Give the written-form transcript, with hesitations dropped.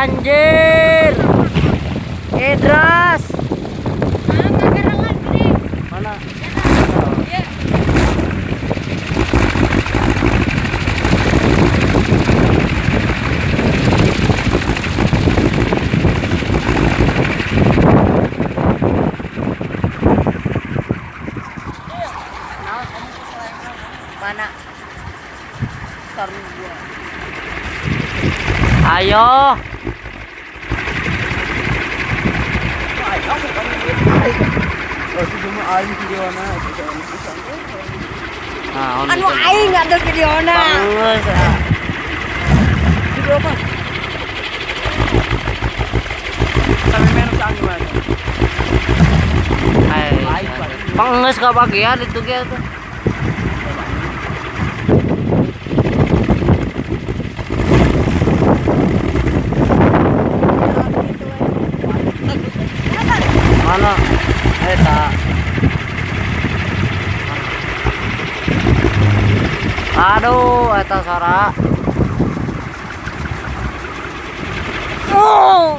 Anjir. Idras. Mana? Mana? Sarua. Ayo. Nah, Anu aing ada videona. Bagus. Ah. Video apa? Sampai meron sa akin man. Ay, panges ka bagian itu gitu. Mana? Eta. Aduh, eta sora. Oh.